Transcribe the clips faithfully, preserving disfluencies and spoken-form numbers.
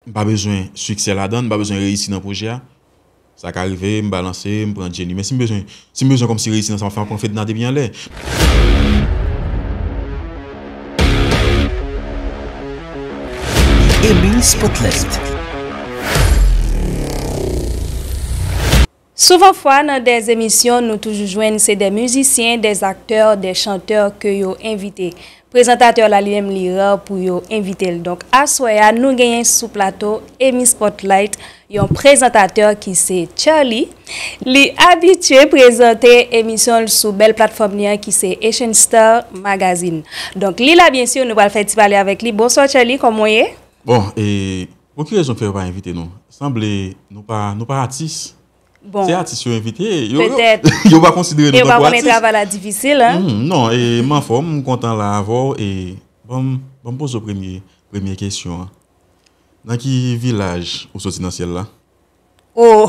M pa bezwen siksè ladan, m pa bezwen reyisi nan pwojè a. Sa ka rive, m balanse, m pran Jenny. Men si m bezwen, si m bezwen kòmsi reyisi nan sa m ap fè, m ap pran Fedna depi anlè. Emi Spotlight. Souvan fwa nan dè emisyon nou toujou jwenn se dè mizisyen, dè aktè, dè chantè ke yo envite. Prezantatè la li menm li ra pou yo envite l. Donk aswè a nou genyen sou plato Emi Spotlight yon prezantatè ki se Charly. Li abitye prezante emisyon l sou bèl platfòm li an ki se Asian Star Magazine. Donk li la byen si nou pral fè ti pale avèk li. Bonswa Charly, kòman w ye? Bon, e pou ki rezon k fè yo pa envite nou? Sanble nou pa nou pa atis. Bon. Se atis yo envite. Yo, yo, Petèt. Yo pa konsidere E nou w pa tankou konnen atis. Travay la difisil, hein? Hmm, non, e m anfòm, m kontan la avè w. E ban m ban m poze w premye, premye kesyon an. Nan ki vilaj ou soti nan syèl la? Oh!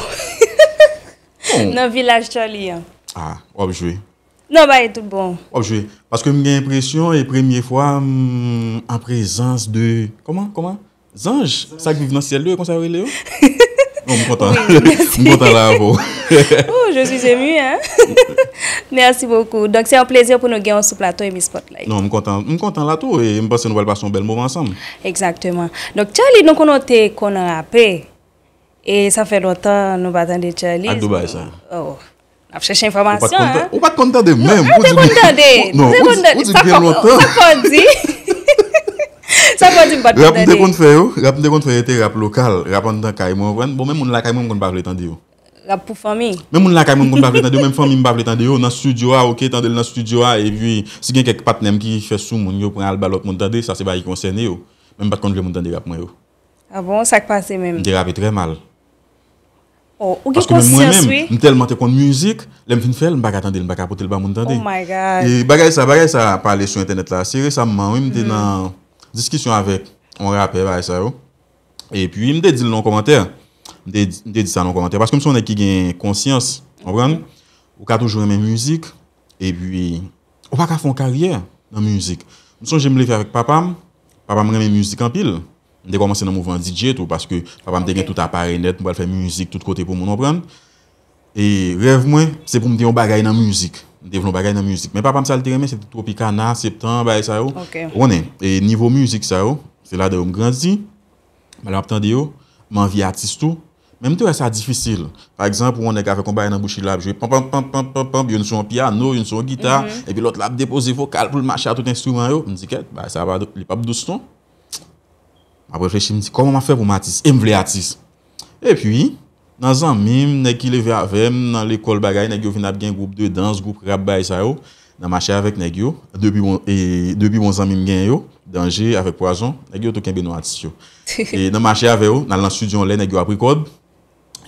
Bon. Nan vilaj Charly an. Ah, w ap jwe. Non, ba e tout bon. W ap jwe. Paske m gen enpresyon e premye fwa m an prezans de, kòman, kòman? Zanj, sa k viv nan syèl yo, e konsa yo rele yo? Non, m kontan. M kontan la avè w. Oh, je suis ému, hein? Merci beaucoup. Donk se yon plezi pou nou gen w sou plato Emi Spotlight. Non, m kontan. M kontan la tou e m panse nou pral pase yon bèl moman ansanm. Exactement. Donk Charly, nou konnen w te konn rape. E sa fè lontan nou pa tande Charly. Ak Dubai sa. Oh. N ap chèche enfòmasyon, hein? Ou pa t konn tande menm. Ou te konn tande. Non, ou di byen lontan. Sa fò di. Sa fò di m pa t konn Rap m te tande. Konn fè yo, rap m te konn fè yo te rap lokal, rap anndan kay mwen, konprann? Bon, men moun lakay mwen m konn pa vle tande yo. Rap pou fanmi. Men moun lakay mwen m konn pa vle tande yo, menm fanmi m pa vle tande yo. Nan studio a, oke, tande l nan studio a, epi si gen kèk patnè m ki fè sou moun yo pran al ba lòt moun tande, sa se bagay ki konsène yo. Men m pa t konn vle moun tande rap mwen yo. Ah bon, sa k pase menm? M te rape trè mal. Oh, ou gen Paske menm mwen konsyans, menm, wi. M tèlman te konn mizik, lè m fin fè l, m pa ka tande l, m pa ka pote l ba moun tande. Oh my God. E bagay sa, bagay sa pale sou entènèt la. Se resamman, wi, m te nan diskisyon avèk yon rapè, bagay sa yo. Epi, m te di l nan yon kòmantè. M te, m te di sa nan yon kòmantè. Paske m se yon nèg ki gen konsyans, konprann? Ou ka toujou renmen mizik, epi ou pa ka fè yon karyè nan mizik. M sonje m leve avèk papa m. Papa m renmen mizik anpil. M te kòmanse nan mouvman D J tou, paske papa m te gen tout aparèy nèt, m pral fè mizik tout kote pou moun, konprann? E rèv mwen, se pou m te yon bagay nan mizik. M te vle yon bagay nan mizik. Men papa m sa l te renmen, se te Tropicana, Septan, bagay sa yo. Ok. Ou konnen, e nivo mizik sa yo, se ladan yo m grandi. Mwen lè m ap tande yo, m anvi atis tou. Men m te wè sa difisil. Pa egzanp, ou wè yon nèg avèk yon bagay nan bouch li, l ap jwe panm, panm, panm, panm, panm, panm, youn sou yon pyano, youn sou yon gita, epi lòt la ap depoze vokal pou l mache a tout enstriman yo. M di, kèt, bagay sa pa, li p ap dous non. M ap reflechi, m di, kòman m ap fè pou m atis? E m vle atis. Epi, nan zanmi m, nèg ki leve avè m, nan lekòl bagay, nèg yo vin ap gen gwoup de dans, gwoup rap, bagay sa yo. Nan mache avèk nèg yo, depi bon, e, depi bon zanmi m gen yo, Danje avèk Pwazon, nèg yo tou kenbe non atis yo. E nan mache avè yo, n al nan estidyo yon lè, nèg yo ap rekòd.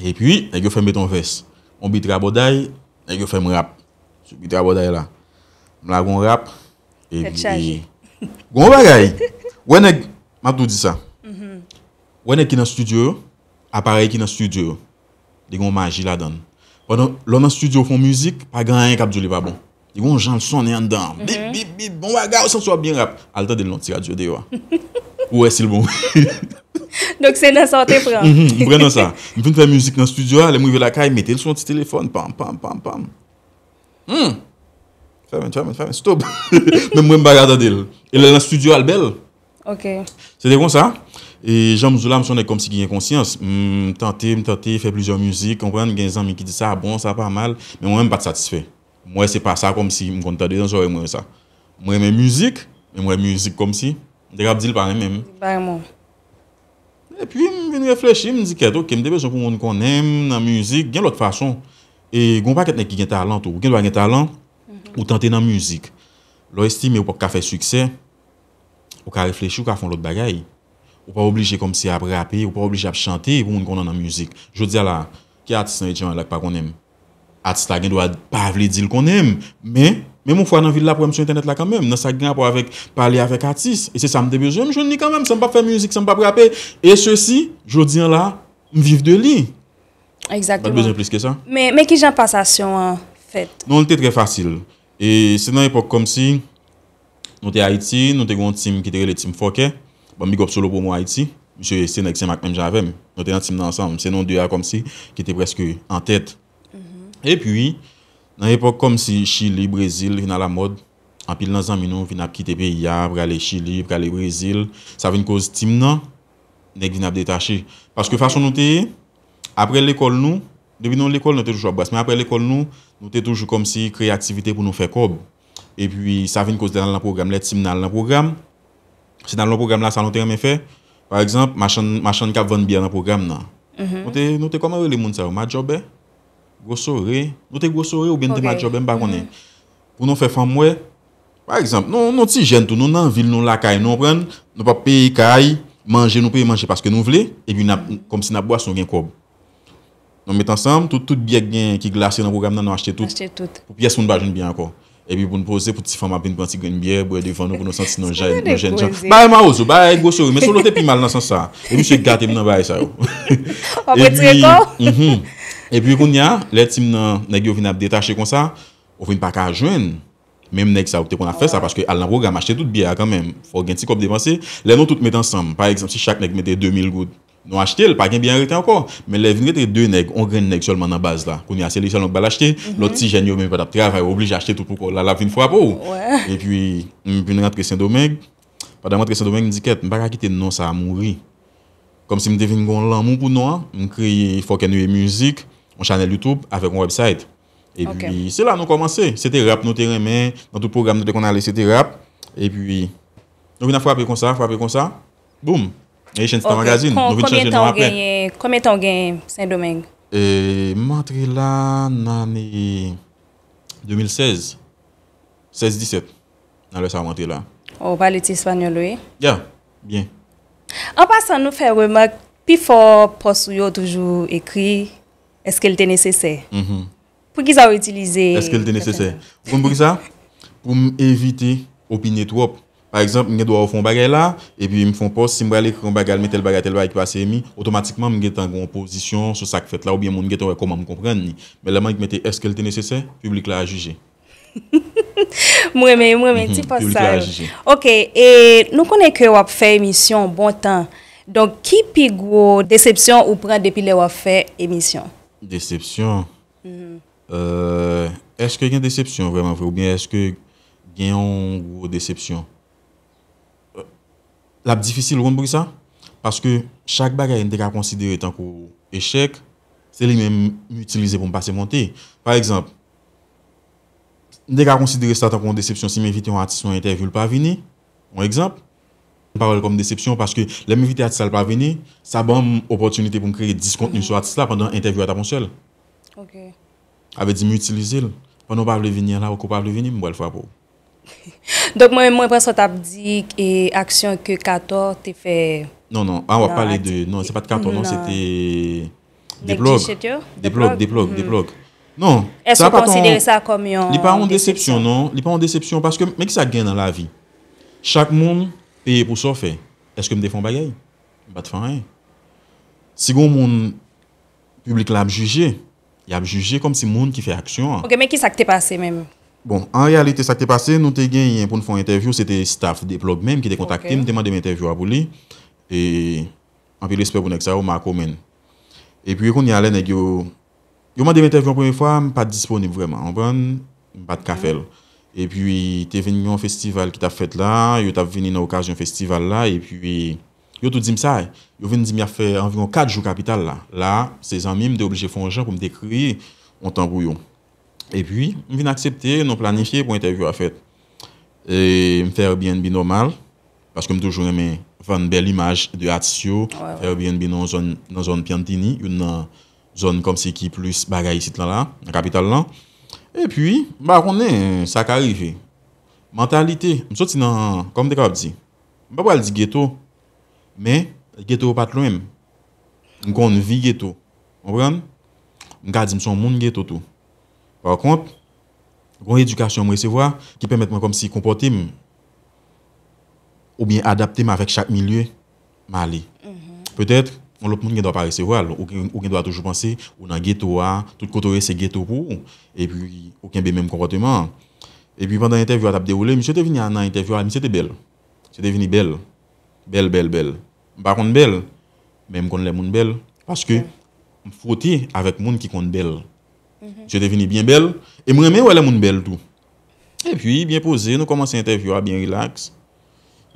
Epi, nèg yo fè m met yon vès. Yon bit rabòday, nèg yo fè m rap. Sou bit rabòday la. M lage yon rap. Tèt chaje. Epi, gon bagay. Wè nèg, m ap tou di sa. Wè nèg ki nan estidyo yo, aparèy ki nan estidyo yo. Li gen yon maji ladan l. Pandan lè w nan estidyo w fè yon mizik, pa gen anyen k ap di w li pa bon. Li gen yon jan l sonnen anndan an. Bip, bip, bip, bon bagay, ou santi w ap byen rap. Al tande l nan yon ti radyo deyò a. Ou wè si l bon. Donk se nan sa w te pran. Mhm, m pran nan sa. M fin fè mizik nan estidyo a, lè m rive lakay, mete l sou yon ti telefòn, pam, pam, pam, pam. Hmm. Fèmen, fèmen, fèmen, stop. Menm mwen m pa ka tande l. E lè l nan estidyo a, l bèl. Ok. Se te konsa. E jan m di w la, m se yon nèg kòmsi ki gen konsyans. M tante, m tante fè plizyè mizik, konprann, gen zanmi ki di sa bon, sa pa mal, men mwen menm m pa t satisfè. M wè se pa sa kòmsi m konn tande nan zòrèy mwen sa. M renmen mizik, men m wè mizik kòmsi, m te kab di l pa renmen m. Pa renmen w. Epi m vin reflechi, m di kèt, oke, m te bezwen pou moun konnen m nan mizik, gen lòt fason. E gen yon pakèt nèg ki gen talan tou. Ou gen dwa gen talan, ou tante nan mizik. Lè w estime ou p ap ka fè siksè, ou ka reflechi, ou ka fè yon lòt bagay. Ou pa oblije kòmsi ap rape, ou pa oblije ap chante pou moun konnen w nan mizik. Jodi a la, ki atis nan Etchanmay la k pa konnen m? Atis la gen dwa pa vle di l konnen m, men menm yon fwa nan vil la pou wè m sou entènèt la kanmenm, nan sa k gen rapò avèk pale avèk atis. E se sa m te bezwen, m jwenn li kanmenm, san m p ap fè mizik, san m p ap rape. E sesi, jodi an la, m viv de li. M pa t bezwen Egzakteman. Plis ke sa. Men, men kijan pasasyon an fèt? Non, li te trè fasil. E se nan epòk kòmsi nou te Ayiti, nou te gen yon team ki te rele Team Fòkè. Ban m big up Solo Promo Ayiti. Misye se nèg Senmak menm jan avè m. Nou te nan team nan ansanm. Se nou de a kòmsi ki te prèske an tèt. Epi, nan epòk kòmsi Chili, Brezil vin alamòd, anpil nan zanmi nou vin ap kite peyi a, prale Chili, prale Brezil. Sa vin koz team nan, nèg vin ap detache. Paske fason nou te ye, apre lekòl nou, depi nou lekòl, nou te toujou ap bwase. Men apre lekòl nou, nou te toujou kòmsi kreye aktivite pou nou fè kòb. Epi, sa vin koz lè n al nan pwogram. Lè team nan al nan pwogram, si n al nan pwogram la, sa nou te renmen fè, pa egzanp, machann, machann k ap vann byè nan pwogram nan. Nou te, nou te kòman rele moun sa yo? Madjòbè? Gwosore? Nou te gwosore oubyen nou te madjòbè, m pa konnen. Pou nou fè fanm wè, pa egzanp, nou, nou ti jèn tou, nou nan vil, nou lakay, nou konprann, nou p ap peye kay, manje, nou peye manje paske nou vle, epi n ap, kòmsi n ap bwase, nou gen kòb. Nou met ansanm, tout, tout byè k gen, ki glase nan pwogram nan, nou achte tout. Achte tout. Pou pyès moun pa jwenn byè ankò. Epi pou n poze, pou ti fanm ap vin pran ti grenn byè, bwè devan nou, pou nou santi nou jèn, nou jèn jan. Bagay mawozo, bagay gwosori, men sou nou te pi mal nan sans sa. E misye gate m nan bagay sa yo. W ap retire kò w? Epi kounye a, lè team nan, nèg yo vin ap detache konsa, ou vin pa ka jwenn menm nèg sa yo ki te konn ap fè sa, paske al nan pwogram, achte tout byè a kanmenm, fò w gen ti kòb depanse. Lè nou tout met ansanm, pa egzanp, si chak nèg mete de mil goud, nou achte l, pa gen byè an rete ankò. Men lè vin rete de nèg, on grenn nèg sèlman nan baz la, kounye a se li sèlman k pral achte, lòt ti jèn yo menm pa t ap travay, ou oblije achte tout pou kò w la, l ap vin frape w. Epi, m vin rantre Sendomeng. Pandan m rantre Sendomeng, m di, kèt, m pa ka kite non sa a mouri. Kòmsi m te vin gen yon lanmou pou non an, m kreye Fòkè Nou Ye Mizik, yon chanèl YouTube avèk yon website. Epi, se la nou kòmanse. Se te rap nou te renmen, nan tout pwogram nou te konn ale, se te rap. Epi, nou vin ap frape konsa, frape konsa. Boum! Haitian Star Magazine, nou vin chanje non apre. Konbyen tan w genyen Sendomeng? E, m antre la nan ane de mil sèz. Sèz disèt. Nan lè sa a m antre la. Oh, w pale ti espanyòl, wi. Ya, byen. An pasan, nou fè remak, pifò pòs ou yo toujou ekri, èske l te nesesè? Poukisa w itilize... Èske l te nesesè? Ou konn poukisa? Pou m evite opine twòp. Pa egzanp, m gen dwa ofri yon bagay la, epi m fè yon pòs, si m pral ekri yon bagay, al met tèl bagay, tèl bagay ki pase, mi, otomatikman, m gentan gen yon pozisyon sou sa k fèt la, oubyen moun gentan wè kòman m konprann li. Men lè m annik mete èske l te nesesè, piblik la a jije. M renmen, m renmen ti pòs sa yo. Ok, e nou konnen ke w ap fè emisyon bon tan. Donk, ki pi gwo desepsyon ou pran depi lè w ap fè emisyon? Desepsyon? Euh, èske gen desepsyon vrèman vre? Oubyen èske gen yon gwo desepsyon? L ap difisil, ou konn poukisa? Paske chak bagay m te ka konsidere tankou echèk, se li menm m itilize pou m pase monte. Pa egzanp, m te ka konsidere sa tankou yon desepsyon si m envite yon atis nan yon entèvyou, l pa vini. Yon egzanp, m pa wè l kòm desepsyon paske lè m envite atis la, l pa vini, sa ban m opòtinite pou m kreye dis kontni sou atis la pandan entèvyou a t ap yon sèl. Ok. Sa vle di m itilize l. Pandan w pa vle vini an la, ou pa vle vini, m pral frape w. Donk, mwen menm, mwen pran sa w t ap di, e aksyon ke Kato te fè. Non, non, a, w ap pale de, non, se pa t Kato, non, se te Deplòg. Deplòg, Deplòg, Deplòg. Non, sa pa t yon, li pa yon desepsyon, non, li pa yon desepsyon, paske men ki sa k gen nan lavi. Chak moun peye pou sa w fè. Èske m te fè yon bagay? M pa t fè anyen. Si gen yon moun piblik la ap jije, y ap jije kòmsi moun ki fè aksyon an. Ok, men ki sa k te pase menm? Bon, an reyalite, sa k te pase, nou te genyen pou n fè yon entèvyou, se te staff Deplòg menm ki te kontakte m, te mande m entèvyou a pou li. E anpil respè pou nèg sa yo, Marco, menn. Epi kounye a, lè nèg yo, yo mande m entèvyou an premye fwa, m pa t disponib vrèman, w konprann? M pa t ka fè l. Epi, te vin yon festival ki t ap fèt la, yo t ap vini nan okazyon festival la, epi, yo tou di m sa, yo vin di m y ap fè anviwon kat jou kapital la. La, se zanmi m, m te oblije fè yon jan pou m te kreye yon tan pou yo. Epi, m vin aksepte, nou planifye pou entèvyou a fèt. E m fè Airbnb nòmal, paske m toujou renmen vann bèl imaj de atis yo. Fè Airbnb nan zòn, nan zòn Piantini, youn nan zòn kòmsi ki plis bagay isit lan la, nan kapital lan. Epi, m pa konnen, sa ka rive. Mantalite, m soti nan, kòman m te kapab di? M pa pral di geto, men geto yo pa t lwen m. M konn vi geto. Konprann? M ka di m se yon moun geto tou. Pa kont, gen yon edikasyon m resevwa ki pèmèt mwen kòmsi konpòte m oubyen adapte m avèk chak milye m ale. Petèt, yon lòt moun gen dwa pa resevwa l. Ou gen, ou gen dwa toujou panse ou nan geto a, tout kote w ye se geto pou ou. Epi, ou kenbe menm konpòteman an. Epi, pandan entèvyou a t ap dewoule, misye te vini a, nan entèvyou a, misye te bèl. Misye te vini bèl. Bèl, bèl, bèl. M pa konn bèl, men m konn lè moun bèl, paske m fwote avèk moun ki konn bèl. Misye te vini byen bèl, e m renmen wè lè moun bèl tou. Epi, byen poze, nou kòmanse entèvyou a byen rilaks.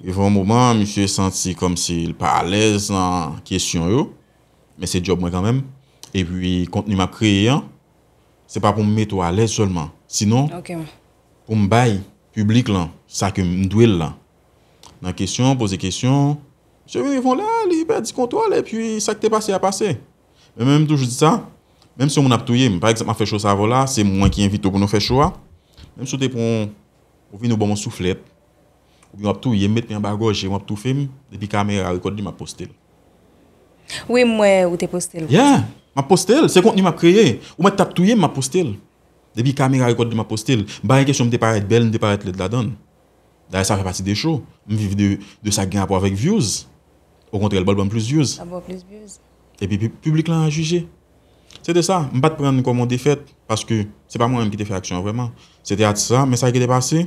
Rive yon moman, misye santi kòmsi l pa alèz nan kesyon yo, men se djòb mwen kanmenm. Epi, kontni m ap kreye an, se pa pou m mete w alèz sèlman. Sinon, pou m bay piblik lan sa ke m dwe l lan. Nan kesyon, poze kesyon, misye vin rive yon lè, li pèdi kontwòl, epi sa k te pase a pase. Men mwen menm, m toujou di sa, menm si yon moun ap touye m, pa egzanp, m ap fè cho sa avè w la, se mwen ki envite w pou nou fè cho a, menm si w te pran, ou vin ou ban m yon souflèt, oubyen w ap touye m, met men anba gòje m, w ap toufe m, depi kamera rekòd li, m ap poste l. Wi, m wè ou te poste l. Yeah, m ap poste l, se kontni m ap kreye. Ou mèt t ap touye m, m ap poste l. Depi kamera rekòd li, m ap poste l. M pa gen kesyon m te parèt bèl, m te parèt lèd ladan l. Dayè, sa fè pati de cho. M viv de, de sa k gen rapò avèk views. Okontrè, l pral ban m plis views. L ap ba w plis views. Epi pi- piblik lan a jije. Se te sa. M pa t pran l kòm yon defèt, paske se pa mwen menm ki te fè aksyon an vrèman. Se te atis la, men sa ki te pase,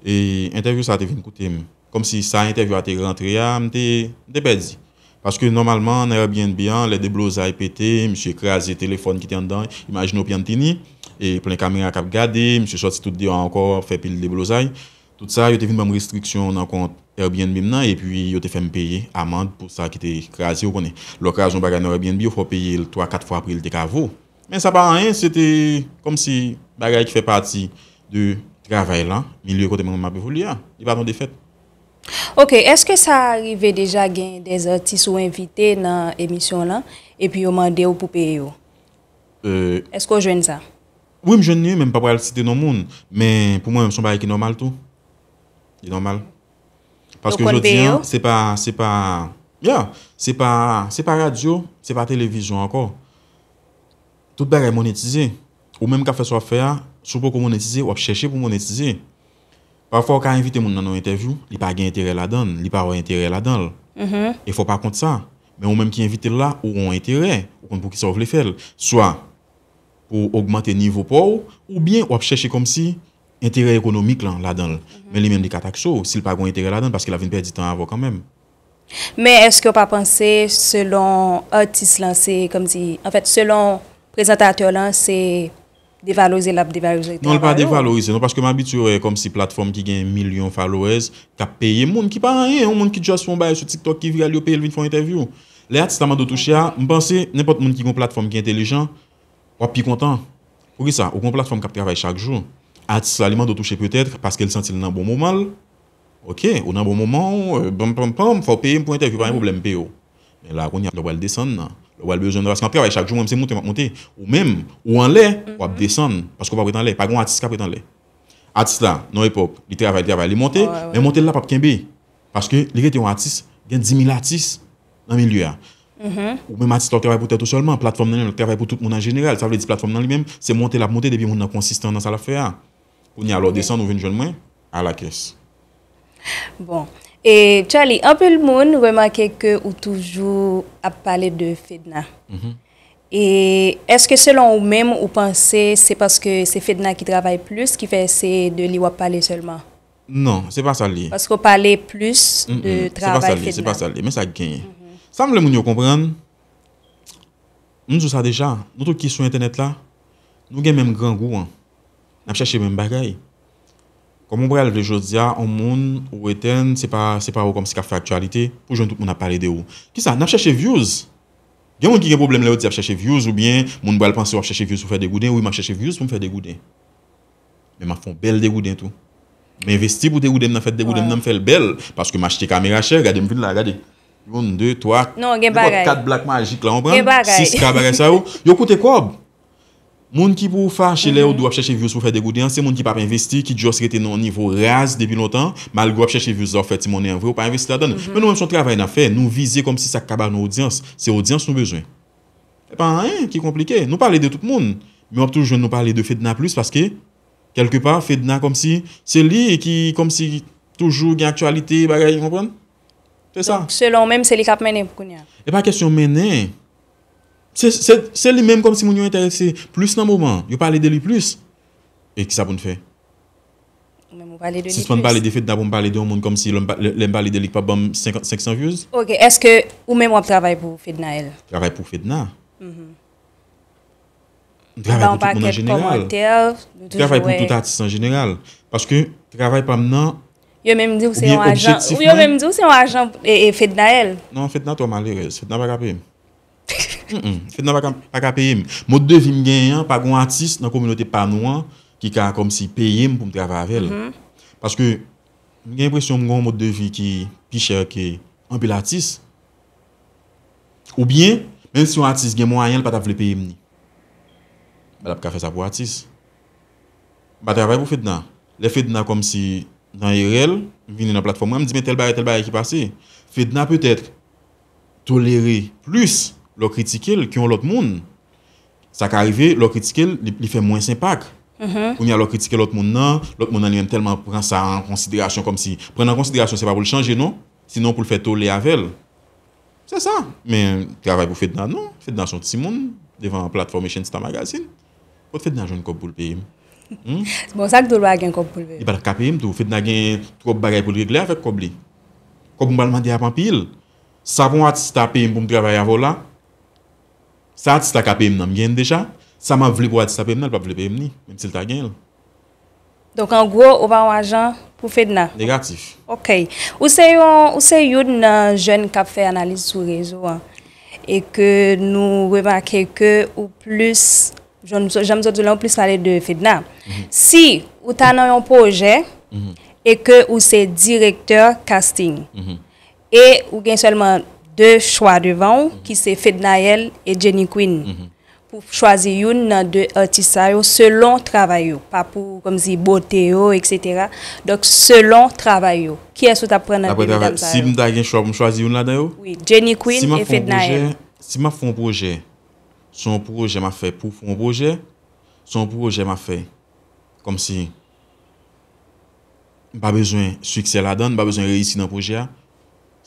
e entèvyou sa te vin koute m. Kòmsi sa entèvyou a te rantre a, m te, m te pèdi. Paske nòmalman, nan Airbnb an, lè deblozay pete, misye kraze telefòn ki te anndan, imajine w Piantini, e plen kamera k ap gade, misye sòti tout deyò ankò, fè pil deblozay. Tout sa, yo te vin ban m restriksyon nan kont Airbnb m nan, epi yo te fè m peye amann pou sa ki te kraze, ou konnen. Lè w kraze yon bagay nan Airbnb, ou fè w peye l twa, kat fwa pri l te ka vo. Men sa pa anyen, se te kòmsi bagay ki fè pati de travay la, milye kote mwen menm m ap evolye a. Li pa t yon defèt. Ok, èske sa rive deja gen dè atis ou envite nan emisyon lan, epi yo mande w pou peye yo? Èske w jwenn sa? Wi, m jwenn li, men m pa pral site non moun. Men pou mwen menm, se yon bagay ki nòmal tou. Li nòmal. Paske jodi an, se pa, se pa, yeah, se pa, se pa radyo, se pa televizyon ankò. Tout bagay monetize. Ou menm k ap fè sa w ap fè a, si w poko monetize, w ap chèche pou monetize. Pafwa, w ka envite moun nan nan yon entèvyou, li pa gen enterè ladan l, li pa wè enterè ladan l. E fò w pa kont sa. Men ou menm ki envite l la, ou gen yon enterè, ou konn poukisa w vle fè l. Swa pou ogmante nivo pa w, oubyen w ap chèche kòmsi enterè ekonomik lan ladan l. Men li menm li ka takse w si l pa gen yon enterè ladan l, paske l ap vin pèdi tan avè w kanmenm. Men èske w pa panse selon atis lan se kòmsi, anfèt, selon prezantatè lan se devalorize l ap devalorize travay ou? Non, l pa devalorize non, paske m abitye wè kòmsi platfòm ki gen milyon followers k ap peye moun ki pa anyen, yon moun ki just fè yon bagay sou TikTok ki viral, yo peye l vin fè yon entèvyou. Lè atis la mande w touche a, m panse nenpòt moun ki gen yon platfòm ki entelijan, w ap pi kontan. Poukisa? Ou gen yon platfòm k ap travay chak jou. Atis la, li mande w touche petèt paske l santi l nan bon moman l. Ok, ou nan bon moman w, euh, pam, pam, pam, fò w peye m pou entèvyou, pa gen pwoblèm, m peye w. Men la, kounye a, lè w pral desann nan, lè w pral bezwen nan, paske m ap travay chak jou, mwen, se moute m ap moute. Ou menm, ou anlè, w ap desann, paske w p ap ret anlè. Pa gen yon atis k ap ret anlè. Atis la, nan yon epòk, li travay, li travay, li monte, men monte l la p ap kenbe. Paske li rete yon atis, gen dimil atis nan milye a. Ou menm atis la w travay pou tèt ou sèlman, platfòm nan li menm l travay pou tout moun an jeneral. Sa vle di platfòm nan li menm, se monte l ap monte depi moun nan konsistan nan sa l ap fè a. Kounye a lè w desann, ou vin jwenn mwen a la kès. Bon. E Charly, anpil moun remake ke ou toujou ap pale de Fedna. E èske selon ou menm, ou panse se paske se Fedna ki travay plis ki fè se de li w ap pale sèlman? Non, se pa sa l ye. Paske w pale plis de travay Fedna. Se pa sa l ye, se pa sa l ye. Men sa k genyen. Sa m vle moun yo konprann, m di w sa deja, nou tout ki sou entènèt la, nou gen menm grangou an. N ap chèche menm bagay. Kòman w pral vle jodi a, yon moun ou etèn, se pa, se pa ou kòmsi k ap fè aktyalite, pou jwenn tout moun ap pale de ou? Kisa? N ap chèche views. Gen moun ki gen pwoblèm lè yo di y ap chèche views, oubyen moun pral panse w ap chèche views pou fè de gouden. Wi, m ap chèche views pou m fè de gouden. Men m ap fè yon bèl de gouden tou. M envesti pou de gouden m nan, fè de gouden m nan, m fè l bèl, paske m achte kamera chè, gade m vin la, gade. Youn, de, twa, nenpòt kat Blackmagic la, w konprann? Sis ka bagay sa yo, yo koute kòb. Moun ki pou fache lè yo di w ap chèche views pou fè de gouden an, se moun ki p ap envesti, ki just rete nan yon nivo raz depi lontan, malgre w ap chèche views la, w ap fè ti monnen an vre, ou pa envesti ladan l. Men nou menm, se yon travay n ap fè, nou vize kòmsi sa k ka ba nou odyans, se odyans nou bezwen. Se pa anyen ki konplike. Nou pale de tout moun, men w ap toujou jwenn nou pale de Fedna plis, paske, kèlkepa, Fedna kòmsi se li ki kòmsi toujou gen aktyalite, bagay, ou konprann? Se sa. Donk, selon w menm, se li k ap mennen pou kounye a? E pa kesyon mennen. Se, se, se li menm kòmsi moun yo enterese plis nan moman an. Yo pale de li plis. E kisa pou n fè? Ou menm ou pale de li plis. Sispann pale de Fedna pou m pale de yon moun kòmsi lè m pa- lè- lè m pale de li k p ap ban m senk- senk san views. Ok, èske ou menm w ap travay pou Fednaelle? Travay pou Fedna. M travay pou tout moun an jeneral. M travay pou tout atis an jeneral. Paske travay pa m nan. Yo menm di w se yon ajan. Yo menm di w se yon ajan e, e Fednaelle. Non, Fedna twò malerèz. Fedna pa ka peye m. Mm, mm. Fedna pa ka, pa ka peye m. Mòd de vi m genyen an, pa gon atis nan kominote pa nou an ki ka kòmsi peye m pou m travay avè l. Paske m gen enpresyon m gen yon mòd de vi ki pi chè ke anpil atis. Oubyen, menm si yon atis gen mwayen, l pa t ap vle peye m ni. L pa t ap ka fè sa pou atis. M pa travay pou Fedna. Lè Fedna kòmsi nan erè l, m vini nan platfòm mwen, m di men tèl bagay, tèl bagay ki pase. Fedna petèt tolere plis lè w kritike l ke yon lòt moun. Sa ka rive, lè w kritike l, li, li fè mwens enpak. Kounye a, lè w kritike lòt moun nan, lòt moun nan li menm tèlman pran sa an konsiderasyon kòmsi, pran l an konsiderasyon, se pa pou l chanje non, sinon pou l fè tole avè l. Se sa. Men travay pou Fedna, non. Fedna se yon timoun devan platfòm Echange Star Magazine. Kot Fedna jwenn kòb pou l peye m? Hmm? Bon, sa k di w l pa gen kòb pou l peye? Li pa t ka peye m tou. Fedna gen twòp bagay pou l regle avèk kòb li. Kòb mwen pral mande a p anpil. Sa pou yon atis ta peye m pou m travay avè w la, sa atis la ka peye m nan, m genyen l deja. Sa m ap vle pou atis la peye m nan, li p ap vle peye m ni, menm si l ta genyen l. Donk, an gwo, ou pa yon ajan pou Fedna? Negatif. Ok. Ou se yon, ou se youn nan jèn k ap fè analiz sou rezo an. E ke nou remake ke ou plis, jan m, jan m sot di w la, ou plis pale de Fedna. Si ou ta nan yon pwojè e ke ou se direktè casting, e ou gen sèlman de chwa devan w, ki se Fednaelle e Jenny Queen. Pou chwazi youn nan de atis sa yo selon travay yo, pa pou kòmsi bote yo, et cetera. Donk, selon travay yo, kiyès ou t ap pran nan de medam sa yo? Si m ta gen chwa pou m chwazi youn ladan yo? Wi, Jenny Queen e Fednaelle. Si m ap fè yon pwojè, se yon pwojè m ap fè pou fè yon pwojè, se yon pwojè m ap fè kòmsi m pa bezwen siksè ladan l, m pa bezwen reyisi nan pwojè a.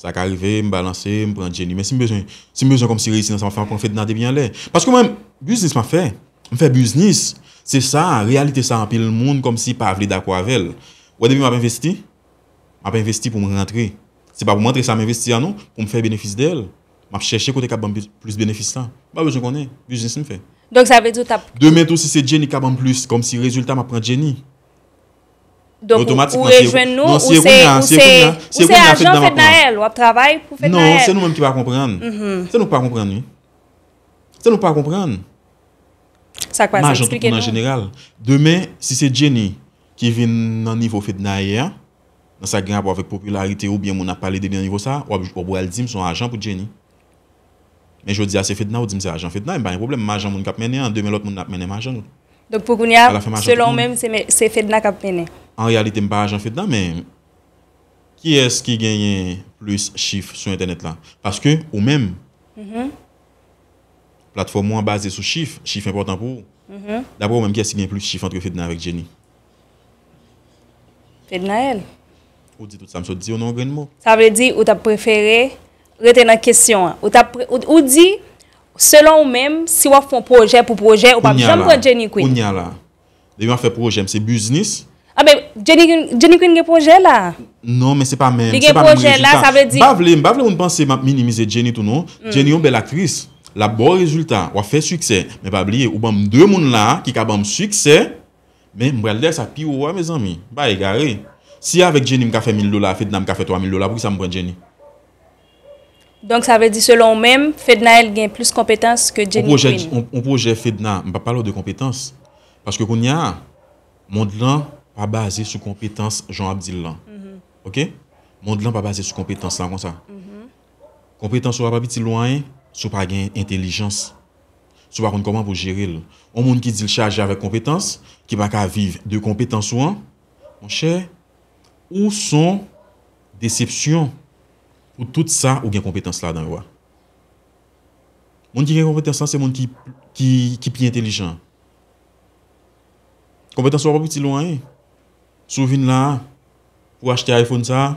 Sa ka rive, m balanse, m pran Jenny. Men si m bezwen, si m bezwen kòmsi reyisi nan sa m ap fè, m ap pran Fedna depi anlè. Paske mwen, biznis m ap fè. M fè biznis. Se sa, reyalite sa anpil moun kòmsi pa vle dakò avè l. Ou wè depi m ap envesti, m ap envesti pou m rantre. Se pa pou m rantre sa m envesti a non, pou m fè benefis dèyè l. M ap chèche kote k ap ban m plis, plis benefis la. M pa bezwen konnen, biznis m fè. Donk sa vle di w t ap... Demen tou, si se Jenny k ap ban m plis, kòmsi rezilta, m ap pran Jenny. Donk ou, ou rejwenn nou, ou se, ou se, ou se ajan Fednaelle, w ap travay pou Fednaelle. Non, se nou menm ki pa konprann. Se nou k pa konprann, wi. Se nou k pa konprann. Sa k pase? Eksplike nou. M ajan tout moun an jeneral. Demen, si se Jenny ki vin nan nivo Fednaelle a, nan sa k gen rapò avèk popilarite oubyen moun ap pale de li nan nivo sa, w ap, w ap pral di m se yon ajan pou Jenny. Men jodi a se Fedna, ou di m se ajan Fedna, m pa gen pwoblèm, m ajan moun k ap mennen an, demen lòt moun nan ap mennen m ajan l. Donk pou kounye a, selon ou menm, se, se Fedna k ap mennen? An reyalite, m pa ajan Fedna, men kiyès ki genyen plis chif sou entènèt la? Paske ou menm, platfòm ou an baze sou chif, chif enpòtan pou ou. Daprè ou menm, kiyès ki gen plis chif antre Fedna avèk Jenny? Fednaelle. Ou di tout sa m sot di yo nan yon grenn mo. Sa vle di ou t ap prefere rete nan kesyon an. Ou t ap pre-, ou, ou di, selon ou menm, si w ap fè yon pwojè pou pwojè, ou p ap janm pran Jenny Queen. Kounye a la, depi m ap fè pwojè m, se biznis. A ben, Jenny, Jenny Queen gen pwojè la. Non, men se pa menm, se pa menm rezilta. Li gen pwojè la, sa vle di... M pa vle, m pa vle moun panse m ap minimize Jenny tou non. Jenny yon bèl aktris. L ap ba w rezilta, w ap fè siksè. Men pa bliye, ou ban m de moun la ki ka ban m siksè. Men m pral dèyè sa pi wo a, mezanmi. M pa egare. Si avèk Jenny m ka fè mil dola, Fedna m ka fè twa mil dola, poukisa m pran Jenny? Donk sa vle di selon ou menm, Fednaelle gen plis konpetans ke Jenny Queen? Yon pwojè, yon, yon pwojè Fedna, m p ap pale w de konpetans. Paske kounye a, mond lan pa baze sou konpetans jan w ap di l lan. Oke? Mond lan pa baze sou konpetans la konsa. Konpetans ou a p ap itil ou anyen si w pa gen entèlijans. Si w pa konn kòman pou w jere l. Yon moun ki di l chaje avèk konpetans, ki pa ka viv de konpetans ou an, monchè, ou s on desepsyon pou tout sa ou gen konpetans ladan yo a. Moun ki gen konpetans lan, se moun ki, ki, ki pi entèlijan. Konpetans ou a p ap itil ou anyen. Si w vin la a, pou w achte iPhone sa a,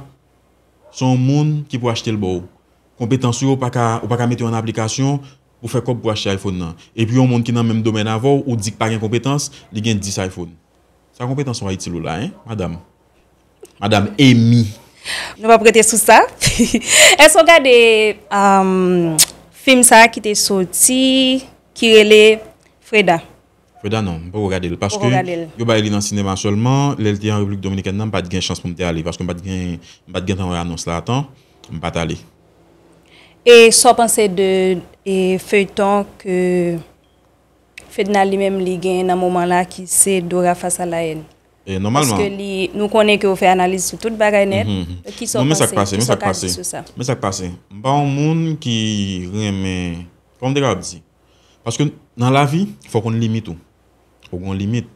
se yon moun ki pou achte l ba w. Konpetans ou yo, ou pa ka, ou pa ka mete yo an aplikasyon pou fè kòb pou achte iPhone nan. Epi yon moun ki nan menm domèn avè w, ou di k pa gen konpetans, li gen dis iPhone. Sa konpetans ou a itil ou la, en, madanm? Madam Amy. Nou p ap rete sou sa. Èske w gade um, fim sa a ki te soti, ki rele Freda? Freda non, m poko gade l. Paske yo bay li nan sinema sèlman. Lè l te an Repiblik Dominikèn nan, m pa t gen chans pou m te ale. Paske m pa t gen, m pa t gentan wè anons la atan. M pa t ale. E sa w panse de e, feyton ke Fedna li menm li gen nan moman la ki se Dora Face à la haine? E, nòmalman. Paske li, nou konnen ke w fè analiz sou tout bagay nèt. Ki sa w panse? Ki sa w ka di sou sa? Men sa k pase. M pa yon moun ki renmen, kòman m te kapab di? Paske nan lavi, fò w konn limit ou. Ou gen yon limit.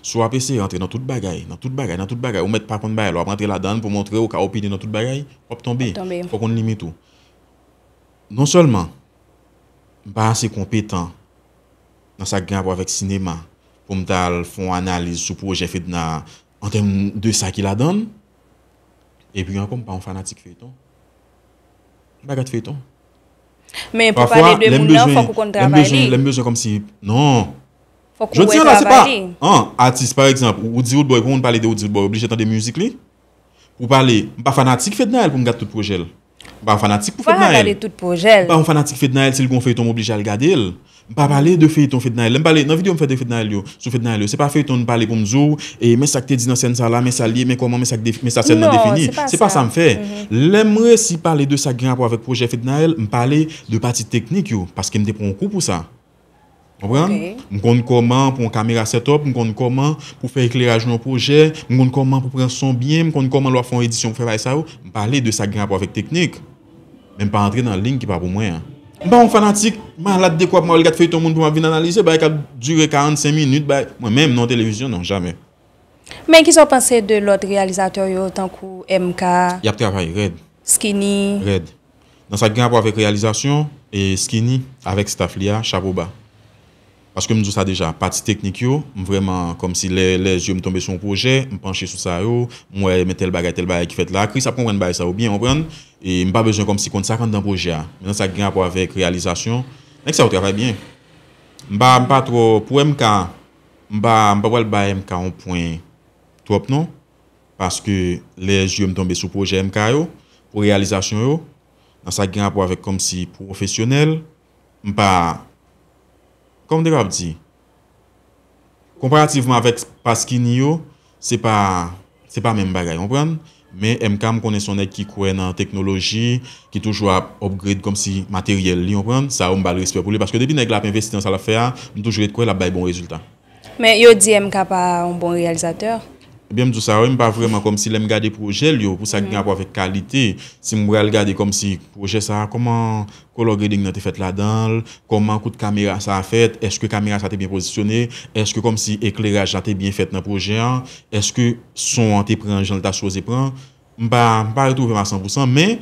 Si w ap eseye rantre nan tout bagay, nan tout bagay, nan tout bagay, ou mèt pa konn bagay la, w ap rantre ladan l pou montre w ka opine nan tout bagay, w ap tonbe. Fò w konn limit ou. Non sèlman m pa ase konpetan nan sa k gen rapò avèk sinema pou m ta al fè yon analiz sou pwojè Fedna an tèm de sa ki ladan l, epi ankò m pa yon fanatik feyton. M pa gad feyton. Men pou pale de moun nan, fòk ou konn travay li. Lè m bezwen kòmsi, non. Fòk ou wè travay li. An, atis, pa egzanp, ou di Roodboy, pou moun pale de Roodboy, oblije tande mizik li? Pou pale, m pa fanatik Fednaelle pou m gad tout pwojè l. M pa fanatik pou Fednaelle. Ou pa ka gade tout pwojè l. M pa yon fanatik Fednaelle, si l gon feyton m oblije al gade l. M pa pale de feyton Fednaelle. Lè m pale, nan videyo m fè de Fednaelle yo, sou Fednaelle yo, se pa feyton m pale pou m di w, e men sa k te di nan sèn sa la, men sa l ye, men kòman, men sa k de, men sa sèn nan defini. Se pa sa m fè. Lè m resi pale de sa k gen rapò avèk pwojè Fednaelle, m pale de pati teknik yo, paske m te pran yon kou pou sa. Konprann? M konn kòman pou yon kamera set up, m konn kòman pou fè ekleraj nan yon pwojè, m konn kòman pou pran son byen, m konn kòman lè w ap fè yon edisyon pou fè bagay sa yo. M pale de sa k gen rapò avèk teknik. Men m pa antre nan liy ki pa pou mwen an. M pa yon fanatik malad de kòb mwen al gad feyton moun pou m ap vin analize bagay k ap dire karannsenk minit, bagay. Mwen menm nan yon televizyon, non, jamè. Men kisa w panse de lòt reyalizatè yo tankou M K? Y ap travay rèd. Skinny. Rèd. Nan sa k gen rapò avèk reyalizasyon, e Skinny avèk staff li a, chapo ba. Paske m di w sa deja, pati teknik yo, m vrèman kòmsi lè, lè zye m tonbe sou yon pwojè, m panche sou sa yo, m wè men tèl bagay, tèl bagay ki fèt la. Chris ap konprann bagay sa yo byen, konprann? E m pa bezwen kòmsi konn sa k anndan pwojè a. Men nan sa k gen rapò avèk reyalizasyon, nèg sa yo travay byen. M pa, m pa twò, pou M K, m pa, m pa pral bay M K yon pwen twòp non. Paske lè zye m tonbe sou pwojè M K yo, pou reyalizasyon yo, nan sa k gen rapò avèk kòmsi pwofesyonèl, m pa, kòman m te kapab di? Konparativman avèk pa Skinny yo, se pa, se pa menm bagay, konprann? Men M K m konnen se yon nèg ki kwè nan teknoloji, ki toujou ap upgrade kòmsi materyèl li, konprann? Sa yo m ba l respè pou li, paske depi nèg la ap envesti nan sa l ap fè a, m toujou ret kwè l ap bay bon rezilta. Men yo di M K pa yon bon reyalizatè. Ebyen, m di w sa, wi, m pa vrèman kòmsi lè m gade pwojè l yo, pou sa k gen rapò avèk kalite, si m pral gade kòmsi pwojè sa a, kòman color grading nan te fèt ladan l, kòman kout kamera sa a fèt, èske kamera sa a te byen pozisyone, èske kòmsi ekleraj la te byen fèt nan pwojè an, èske son an te pran jan l ta sipoze pran, m pa, m pa retwouve m a san pou san, men,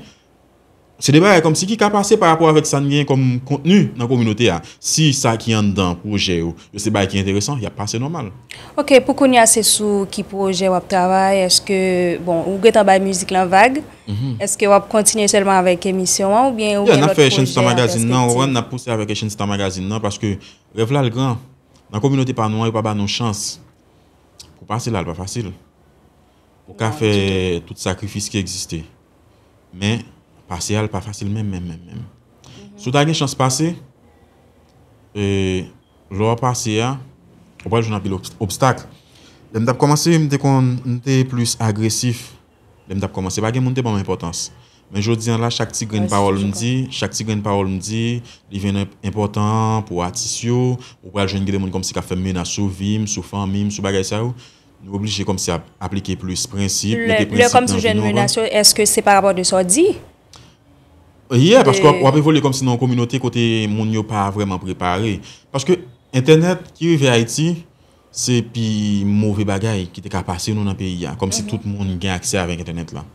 se de bagay kòmsi ki ka pase pa rapò avèk sa n gen kòm kontni nan kominote a. Si sa ki anndan pwojè yo, yo se bagay ki enteresan, y ap pase nòmal. Ok, pou kounye a, se sou ki pwojè w ap travay? Èske, bon, ou gentan bay mizik lan vag? Èske w ap kontinye sèlman avèk emisyon an oubyen ou gen lòt pwojè a? N ap fè Echange Star Magazine nan, ou konprann, n ap pouse avèk Echange Star Magazine nan, paske rèv la l gran. Nan kominote pa nou an, yo pa ba nou chans. Pou pase la, l pa fasil. Ou ka fè tout sakrifis ki egziste. Men, pase a, l pa fasil menm, menm, menm, menm. Si w ta gen chans pase, e, lè w pase a, ou pral jwenn anpil obs- obstak. Lè m t ap kòmanse, m te konn, m te plis agresif. Lè m t ap kòmanse, pa gen moun te ban m enpòtans. Men jodi an la, chak ti grenn pawòl m di, chak ti grenn pawòl m di, li vin enp- enpòtan pou atis yo. Ou pral jwenn gen de moun kòmsi k ap fè m menas sou vi m, sou fanmi m, sou bagay sa yo. Nou oblije kòmsi ap aplike plis prensip, mete prensip nan vi nou, w konprann? Lè kòmsi w jwenn menas yo, èske se pa rapò de sa w di? Yeah, paske w ap, w ap evolye kòmsi nan yon kominote kote moun yo pa vrèman prepare. Paske entènèt ki rive Ayiti, se pi move bagay ki te ka pase nou nan peyi a. Kòmsi tout moun gen aksè avèk entènèt la.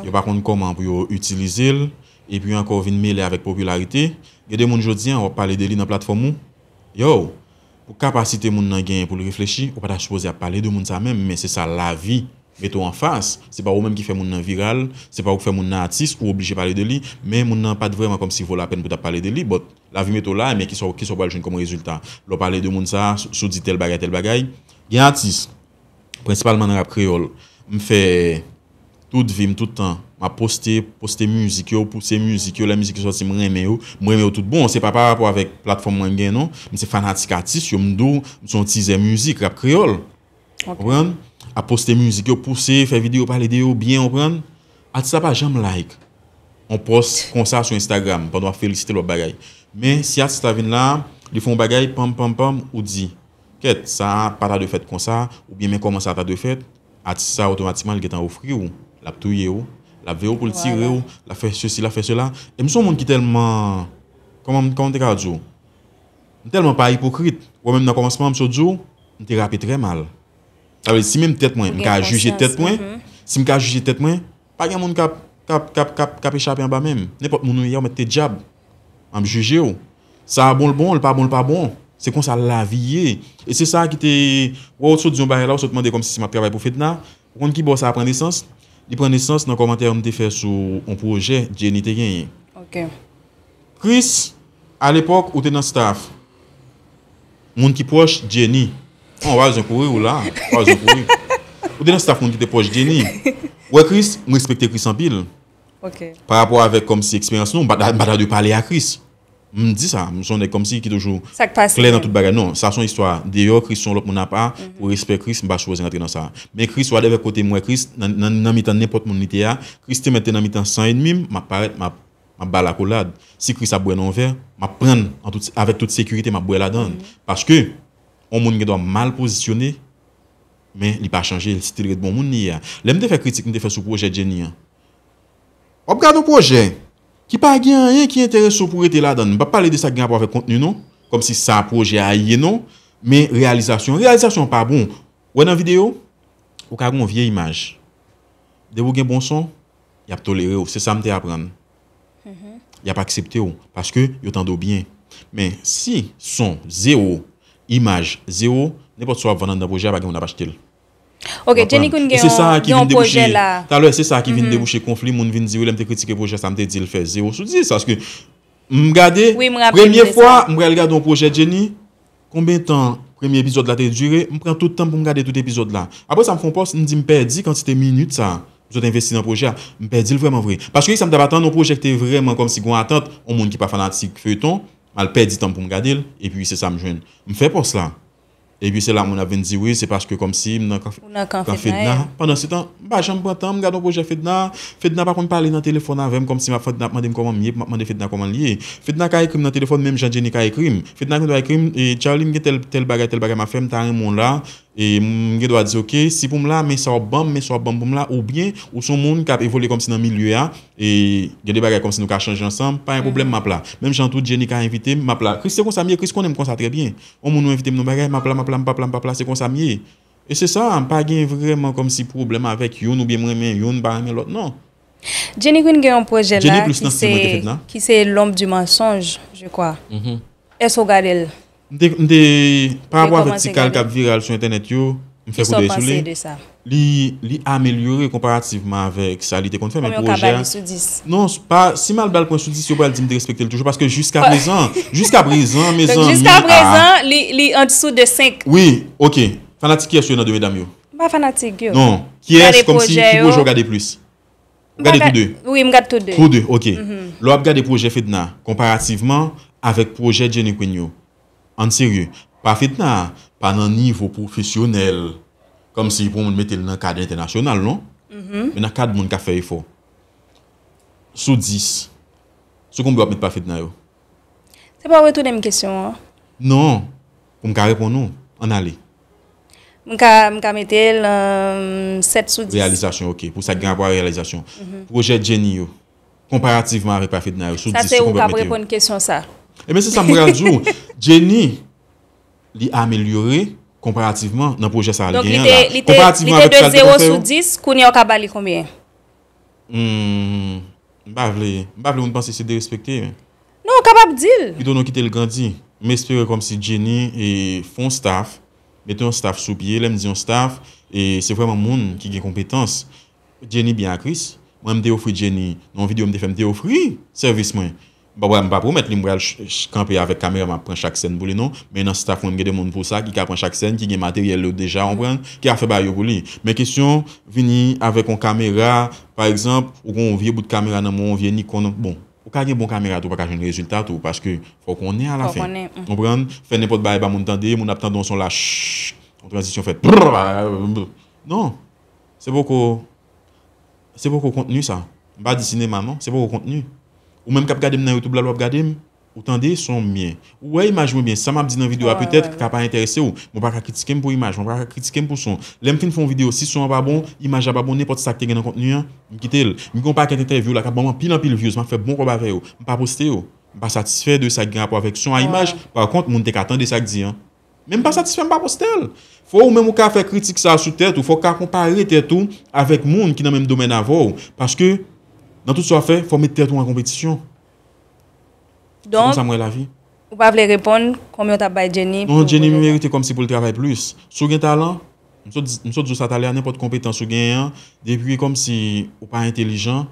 Yo pa konn kòman pou yo itilize l, epi ankò vin mele avèk popilarite. Gen de moun jodi an, w ap pale de li nan platfòm ou. Yo, pou kapasite moun nan genyen pou l reflechi, ou pa ta sipoze ap pale de moun sa menm, men se sa lavi mete w anfas. Se pa ou menm ki fè moun nan viral, se pa ou k fè moun nan atis, ou oblije pale de li, men moun nan pa t vrèman kòmsi vo lapèn pou t ap pale de li, but lavi mete w la, men kisa w, kisa w pral jwenn kòm rezilta? Lè w pale de moun sa, si w di tèl bagay, tèl bagay, gen atis, prensipalman nan rap kreyòl, m fè tout vi m, tout tan, m ap poste, poste mizik yo, pouse mizik yo, lè mizik yo sòti, m renmen yo, m renmen yo tout bon. Se pa pa rapò avèk platfòm mwen gen non, m se fanatik atis yo, m di w, m se yon tizè mizik, rap kreyòl. Konprann? Ap poste mizik yo, pouse, fè videyo, pale de yo byen, konprann? Atis la pa janm like yon pòs konsa sou Instagram pandan w ap felisite l, w ap bagay. Men si atis la vin la, li fè yon bagay, panm, panm, panm, ou di, kèt, sa a pa ta dwe fèt konsa, oubyen men kòman sa ta dwe fèt, atis sa otomatikman li gentan ofri w, l ap touye w, l ap veye w pou l tire w, l ap fè sesi, l ap fè sela. E m se yon moun ki tèlman, kòman, kòman m te ka di w? M tèlman pa ipokrit. Ou wè menm nan kòmansman an, m sot di w, m te rape trè mal. Sa vle di, si menm tèt mwen, m ka jije tèt mwen, si m ka jije tèt mwen, pa gen moun k ap, k ap, k ap, k ap, k ap echape anba men m. Nenpòt moun ou ye, ou mèt te dyab. M ap jije w. Sa a bon, l bon, l pa bon, l pa bon. Se konsa lavi ye. E se sa ki te, wè, ou sot di yon bagay la, ou sot mande kòmsi si m ap travay pou Fedna. Ou konn ki bò sa pran nesans? Li pran nesans nan kòmantè m te fè sou yon pwojè Jenny te genyen. Chris, alepòk, ou te nan staff moun ki pwòch Jenny. Bon, w pa bezwen kouri, ou la. W pa bezwen kouri. Ou te nan staff moun ki te pwòch Jenny. Ou wè Chris, m respekte Chris anpil. Pa rapò avèk kòmsi eksperyans nou, m pa ta, m pa ta dwe pale a Chris. M di sa, m se yon nèg kòmsi ki toujou klè nan tout bagay. Non, sa se yon istwa deyò, Chris se yon lòt moun apa, pou respè Chris, m pa sipoze rantre nan sa. Men Chris, whatever kote m wè Chris, nan, nan, nan mitan nenpòt moun li te a, Chris te mèt te nan mitan san ènmi m, m ap parèt, m ap, m ap ba l akolad. Si Chris ap bwè nan yon vè, m ap pran l an tout, avèk tout sekirite, m ap bwè ladan l. Paske, yon moun gen dwa mal pozisyone, men li pa chanje, li still ret bon moun li ye a. Lè m te fè kritik m te fè sou pwojè Jenny an, w ap gade yon pwojè ki pa gen anyen ki enterese w pou rete ladan l. M p ap pale de sa k gen rapò avèk kontni non, kòmsi sa pwojè a ye non, men reyalizasyon, reyalizasyon an pa bon. Ou wè nan videyo, ou ka gen yon vye imaj. Depi w gen bon son, y ap tolere w. Se sa m te aprann. Y ap aksepte w, paske yo tande w byen. Men si son zewo, imaj zewo, nenpòt sa w ap vann anndan pwojè a, pa gen moun ap achte l. Ok, Jenny Queen gen yon, gen yon pwojè la. Talè, se sa ki vin debouche konfli, moun vin di, wi, lè m te kritike pwojè sa, m te di l fè zewo sou dis, paske m gade, premye fwa, m pral gade yon pwojè Jenny, konbyen tan premye epizòd la te dire, m pran tout tan m pou m gade tout epizòd la. Apre sa, m fè yon pòs, m di m pèdi kantite minit sa, m sot envesti nan pwojè a, m pèdi l vrèman vre. Paske sa m t ap atann yon pwojè ki te vrèman kòmsi gen yon atant, yon moun ki pa fanatik feyton, m al pèdi tan m pou m gade l, epi se sa m jwenn. M fè pòs la. Epi se la moun ap vin di wi, se paske kòmsi m nan kan, kan Fedna. Pandansetan, m pa janm pran tan m gade yon pwojè Fedna. Fedna pa konn pale nan telefòn avè m kòmsi m ap, Fedna ap mande m kòman m ye, m ap mande Fedna kòman l ye. Fedna ka ekri m nan telefòn menm jan Jenny ka ekri m. Fedna gen dwa ekri m, e, Charly, m gen tèl, tèl bagay, tèl bagay m ap fè, m ta renmen w la. E m gen dwa di, ok, si pou m la, men sa w ap ban m, men sa w ap ban m pou m la, oubyen ou se yon moun k ap evolye kòmsi nan milye a, e gen de bagay kòmsi nou ka chanje ansanm, pa gen pwoblèm, m ap la. Menm jan tou Jenny ka envite m, m ap la. Chris se konsa m ye, Chris konnen m konsa trè byen. Yon moun ou envite m nan bagay, m ap la, m ap la, m p ap la, m p ap la, se konsa m ye. E se sa, m pa gen vrèman kòmsi pwoblèm avèk youn oubyen m renmen youn, m pa renmen lòt, non. Jenny Queen gen yon pwojè la ki se, ki se L'ombre du mensonge, je crois. Èske w gade l? M te, m te, pa rapò avèk ti kal k ap viral sou entènèt yo, m fè koudèy sou li. Li, li amelyore konparativman avèk sa li te konn fè, men pwojè a. Konbyen w ka ba li sou dis? Non, s-, pa, si m al ba l pwen sou dis, yo pral di m derespekte l toujou, paske jiskaprezan, jiskaprezan, mezanmi, jiskaprezan, li, li andesou de senk. Wi, ok. Fanatik kiyès yo nan de medam yo? M pa fanatik yo. Non. Kiyès, kòmsi, ki pwojè w gade plis? Ou gade tou de? Wi, m gade tou de. Tou de, ok. Lè w ap gade pwojè Fedna, konparativman avèk pwojè Jenny Queen yo, ann serye, pa Fedna, pa nan nivo pwofesyonèl, kòmsi pou moun mete l nan kad entènasyonal, non? Men nan kad moun k ap fè efò. Sou dis, sou konbyen w ap met pa Fedna yo? Se pa w retounen m kesyon an? Non, pou m ka reponn ou, ann ale. M ka, m ka mete l, euh, sèt sou dis. Reyalizasyon, ok. Pou sa k gen rapò a reyalizasyon. Pwojè Jenny yo, konparativman avèk pa Fedna yo, sou dis, se ou k ap reponn kesyon sa. Ebyen, se sa m pral di w. Jenny, li amelyore konparativman nan pwojè sa a li genyen la. Donk, li te, li te, li te de zewo sou dis, kounye a w ka ba li konbyen? Hmm, m pa vle, m pa vle moun panse se derespekte. Non, w kapab di l. Pito nou kite l grandi. M espere kòmsi Jenny e fè yon staff, mete yon staff sou pye. Lè m di yon staff, e se vrèman moun ki gen konpetans. Jenny byen ak Chris. Mwen, m te ofri Jenny, nan yon videyo m te fè, m te ofri sèvis mwen. M pa pral, m pa pwomèt li m pral ch- ch- kanpe avèk kamera m ap pran chak sèn pou li non, men nan staff mwen m gen de moun pou sa ki ka pran chak sèn, ki gen materyèl yo deja, w konprann, ki ka fè bagay yo pou li. Men kesyon vini avèk yon kamera, pa egzanp, ou gen yon vye bout kamera nan men w, yon vye Nikon, bon, ou ka gen bon kamera tou, ou pa ka jwenn rezilta tou, paske fò w konnen alafen. Konprann? Fè nenpòt bagay ba moun tande, moun ap tande yon son la, ch- yon tranzisyon fèt. Non. Se poko, se poko kontni sa. M pa di sinema non, se poko kontni. Ou menm k ap gade m nan YouTube la, lè w ap gade m, ou tande son m byen. Ou wè imaj mwen byen, sa m ap di nan videyo a petèt ka pa enterese w, men w pa ka kritike m pou imaj, w pa ka kritike m pou son. Lè m fin fè yon videyo, si son an pa bon, imaj la pa bon, nenpòt sa k te gen nan kontni an, m kite l. M gen yon pakèt entèvyou la k ap ban m anpil anpil views, m ap fè bon kòb avè yo. M pa poste yo. M pa satisfè de sa k gen rapò avèk son a imaj. Pa kont, moun te ka tande sa k di an. Men m pa satisfè, m pa poste l. Fò ou menm ou ka fè kritik sa a sou tèt ou, fò w ka konpare tèt ou avèk moun ki nan menm domèn avè w. Paske, nan tout sa w ap fè, fò w met tèt ou an konpetisyon. Se konsa m wè lavi. Ou pa vle reponn konbyen w t ap bay Jenny pou pwojè sa? Non, Jenny merite kòmsi pou l travay plis. Si w gen talan, m sot, m sot di w sa talè a, nenpòt konpetans ou genyen an, depi kòmsi ou pa entelijan,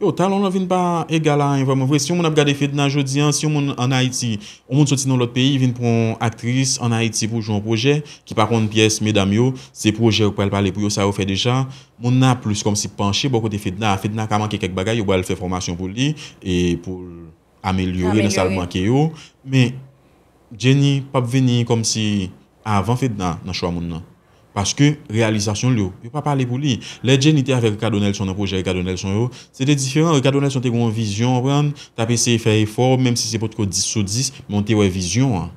yo, talan w lan vin pa egal a anyen vrèman vre. Si yon moun ap gade Fedna jodi an, si yon moun ann Ayiti, yon moun soti nan lòt peyi, vin pran yon aktris ann Ayiti pou jwe yon pwojè ki pa konn pyès medam yo, se pwojè yo k pral pale pou yo, sa yo fè deja. Moun nan ap plis kòmsi panche bò kote Fedna. Fedna ka manke kèk bagay, yo pral fè fòmasyon pou li e pou l amelyore nan sa l manke yo. Men Jenny p ap vini kòmsi avan Fedna nan chwa moun nan. Paske reyalizasyon l yo, yo pa pale pou li. Lè Jenny te avèk Ricardo Nelson nan pwojè Ricardo Nelson yo, se te diferan. Ricardo Nelson te gen yon vizyon, w konprann, t ap eseye fè efò, menm si se potko dis sou dis, men w te wè vizyon an.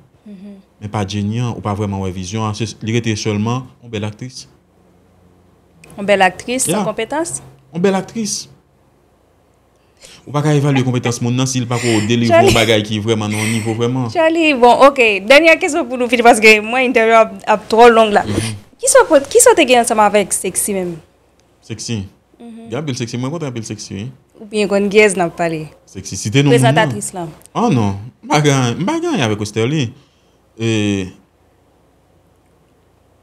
Men pa Jenny an, ou pa vrèman wè vizyon an. Se, li rete sèlman yon bèl aktris. Yon bèl aktris san konpetans? Yon bèl aktris. Ou pa ka evalye konpetans moun nan si l pako delivre yon bagay ki vrèman nan yon nivo vrèman. Charly, bon, ok. Dènyè kesyon pou nou fini, paske mwen entèvyou ap, ap twò long la. Kisa w pot, kisa w te gen ansanm avèk Sexy menm? Sexy? Gen anpil Sexy, mwen kontan anpil Sexy, wi. Ou byen konn kiyès n ap pale? Sexy, site non moun nan. Prezantatris lan. Oh non, m pa gen, m pa gen anyen avèk Westerlie. E,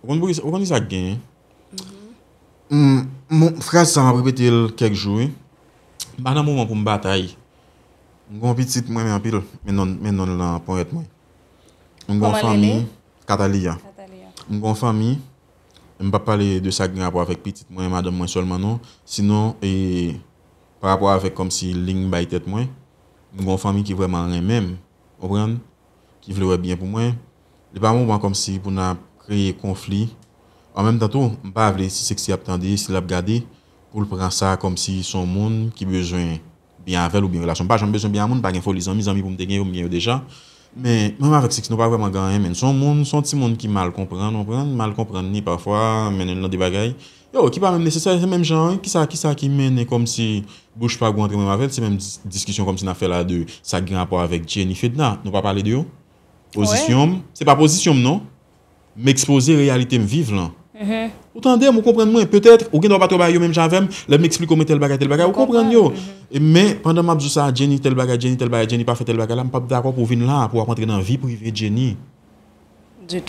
ou konn poukisa, ou konn kisa k genyen? M, m, fraz sa m ap repete l kèk jou, wi. M pa nan moman pou m batay. M gen yon pitit m renmen anpil, men non, men non l nan ponyèt mwen. M gen yon fanmi, Katalia. M gen yon fanmi, m p ap pale de sa k gen rapò avèk pitit mwen, madanm mwen sèlman non. Sinon, e, pa rapò avèk kòmsi liy m bay tèt mwen, m gen yon fanmi ki vrèman renmen m, konprann? Ki vle wè byen pou mwen. Li pa moman kòmsi pou n ap kreye konfli. An menm tan tou, m pa vle si Sexy ap tande, si l ap gade, pou l pran sa kòmsi se yon moun ki bezwen byen avè l oubyen relasyon. M pa janm bezwen byen a moun, m pa gen foli zanmi, zanmi pou m te gen yo, m gen yo deja. Men, mwen menm avèk Sexy, nou pa vrèman gen anyen, men se yon moun, se yon timoun ki mal konprann, w konprann, mal konprann li pafwa, mennen l nan de bagay. Yo, ki pa menm nesesè, se menm jan, kisa, kisa ki mennen kòmsi bouch pa gou antre mwen avè l, se menm dis- diskisyon kòmsi n ap fè la de sa k gen rapò avèk Jenny Fedna. Nou pa pale de yo? Pozisyon m, se pa pozisyon m non. M ekspoze reyalite m viv lan. Ou tande m, ou konprann mwen. Petèt, ou gen dwa pa twò bay yo menm jan avè m, lè m eksplike w men tèl bagay, tèl bagay, ou konprann yo. E men, pandan m ap di w sa, Jenny tèl bagay, Jenny tèl bagay, Jenny pa fè tèl bagay la, m p ap dakò pou w vin la, pou w ap antre nan vi prive Jenny.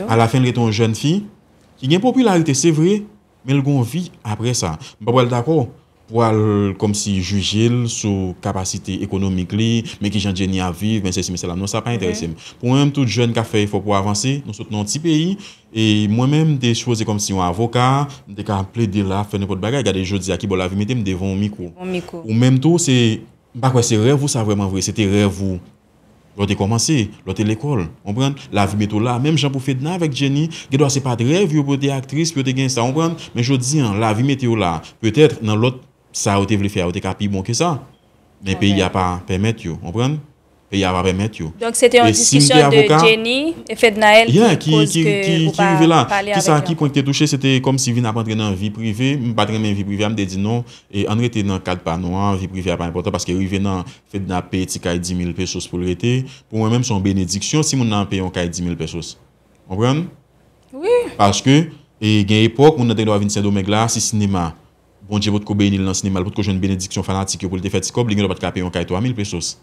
Alafen, l rete yon jèn fi ki gen popilarite, se vre, men l gen yon vi apre sa. M pa pral dakò pou al kòmsi jije l sou kapasite ekonomik li, men kijan Jenny ap viv, men sesi, men sela. Non, sa pa enterese m. Pou mwen menm, tout jèn k ap fè efò pou avanse, nou sot nan yon ti peyi, e mwen menm, m te sipoze kòmsi yon avoka, m te ka plede la, fè nenpòt bagay. Gade jodi a ki bò lavi mete m devan yon mikwo. Yon mikwo. Ou menm tou, se, m pa kwè se rèv ou sa vrèman vre, se te rèv ou lè w te kòmanse, lè w te lekòl, konprann? Lavi mete w la. Menm jan pou Fedna avèk Jenny, gen dwa se pa t rèv yo pou yo te aktris, pou yo te gen sa, konprann? Men jodi an, lavi mete yo la. Petèt, nan lòt, sa yo te vle fè a, yo te ka pi bon ke sa. Men peyi a pa pèmèt yo, konprann? Peyi a pa pèmèt yo. Donk, se te yon diskisyon de Jenny e Fednaelle ki koz ke ou pa pale avèk yo. Ki pwen ki te touche, se te kòmsi vin ap antre nan vi prive. M pa t renmen vi prive a, m te di non, e ann rete nan kad pa nou an, vi prive a pa enpòtan, paske rive nan Fedna ap peye ti kay di mil pesos pou l rete. Pou mwen menm, se yon benediksyon si moun nan ap peye yon kay di mil pesos. Konprann? Wi. Paske, e, gen epòk, moun nan te gen dwa vin Sendomeng la, si sinema, Bondye potko beni l nan sinema, l potko jwenn benediksyon fanatik yo pou l te fè ti kòb, li gen dwa pa t ka peye yon kay twa mil pesos.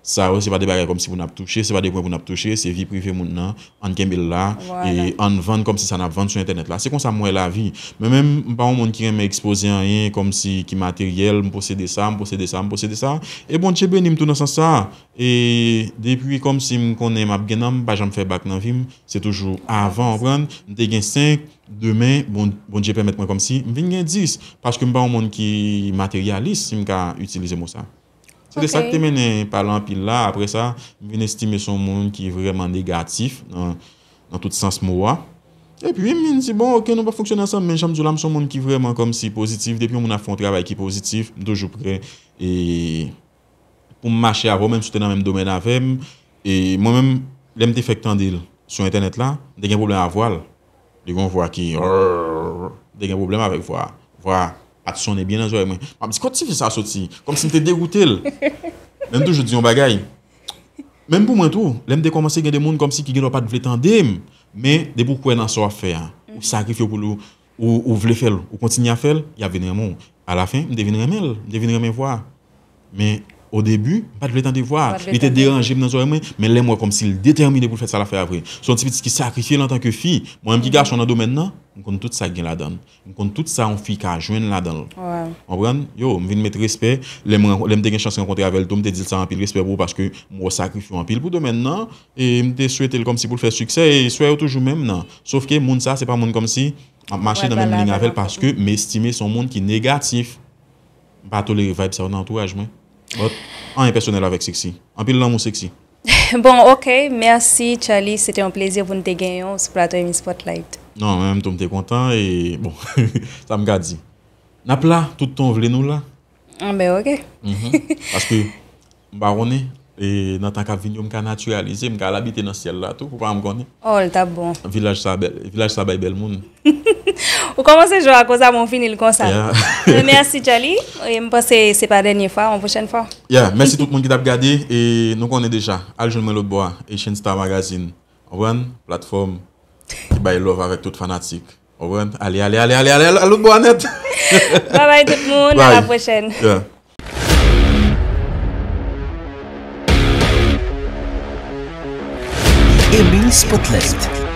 Sa yo, se pa de bagay kòmsi pou n ap touche, se pa de pwen pou n ap touche, se vi prive moun nan, ann kenbe l la, e ann vann kòmsi sa n ap vann sou entènèt la. Se konsa m wè lavi. Men menm, m pa yon moun ki renmen ekspoze anyen kòmsi ki materyèl, m posede sa, m posede sa, m posede sa. E Bondye beni m tou nan sans sa. E depi kòmsi m konnen m ap gen nan, m pa janm fè bak nan vi m, se toujou avan, w konprann? M te gen senk, demen, bon, Bondye pèmèt mwen kòmsi m vin gen dis, paske m pa yon moun ki materyalis, si m ka itilize mo sa. Se de sa ki te mennen pale anpil la. Apre sa, m vin estime se yon moun ki vrèman negatif nan, nan tout sans mo a. Epi, m vin di, bon, oke, nou pa fonksyone ansanm, men jan m di w la, m se yon moun ki vrèman kòmsi pozitif. Depi yon moun ap fè yon travay ki pozitif, m toujou prè e, pou m mache avè w, menm si w te nan menm domèn avè m. E mwen menm, lè m te fèk tande l sou entènèt la, m te gen pwoblèm ak vwa l. Li gen yon vwa ki, m te gen pwoblèm avèk vwa a. Vwa a pa t sonnen byen nan zòrèy mwen. M ap di, kot tifi sa a soti? Kòmsi m te degoute l. Men m toujou di yon bagay. Menm pou mwen tou, lè m te kòmanse gen de moun kòmsi ki gendwa pa t vle tande m, men depi w kwè nan sa w ap fè a, ou sakrifye w pou l, ou, ou vle fè l, ou kontinye ap fè l, y ap vin renmen w. Alafen, m te vin renmen l, m te vin renmen vwa a. Men, o debi, m pa t vle tande vwa a. Li te deranje m nan zòrèy mwen, men lè m wè kòmsi l detèmine pou l fè sa l ap fè a vre. Se yon ti pitit ki sakrifye l antanke fi. Mwen menm ki gason nan domèn nan, m konn tout sa k gen ladan l. M konn tout sa yon fi ka jwenn ladan l. Konprann? Yo, m vin met respè. Lè m, lè m te gen chans rankontre avè l tou, m te di l sa anpil respè pou ou paske m wè w sakrifye w anpil pou domèn nan. E m te swete l kòmsi pou l fè siksè. E swè yo toujou menm nan. Sof ke moun sa, se pa moun kòmsi m ap mache nan menm liy avè l paske m estime se yon moun ki negatif. M pa tolere vibe sa yo nan antouraj mwen. But, anyen pèsonèl avèk Sexy. Anpil lanmou Sexy. Bon, ok, mèsi Charly, se te yon plezi pou n te genyen w sou plato Emi Spotlight. Non, mwen menm tou m te kontan e, bon, sa m ka di. N ap la, tout tan w vle nou la. Anben, ok. Paske, m pa konnen, e nan tan k ap vini yo, m ka natiralize, m ka al abite nan syèl la tou, ou pa janm konnen. Oh, l t ap bon. Vilaj sa bèl, vilaj sa bay bèl moun. Ou kòmanse jou a konsa, men w fini l konsa. Men mèsi, Charly. E m panse se pa dènye fwa, yon pwochèn fwa. Yeah, mèsi tout moun ki t ap gade. E nou konnen deja, al jwenn mwen lòt bò a, Asian Star Magazine. Konprann? Platfòm ki bay love avèk tout fanatik. Konprann? Ale, ale, ale, ale, ale, al lòt bò a nèt. Babay tout moun, a la pwochèn. Yeah. Emi Spotlight.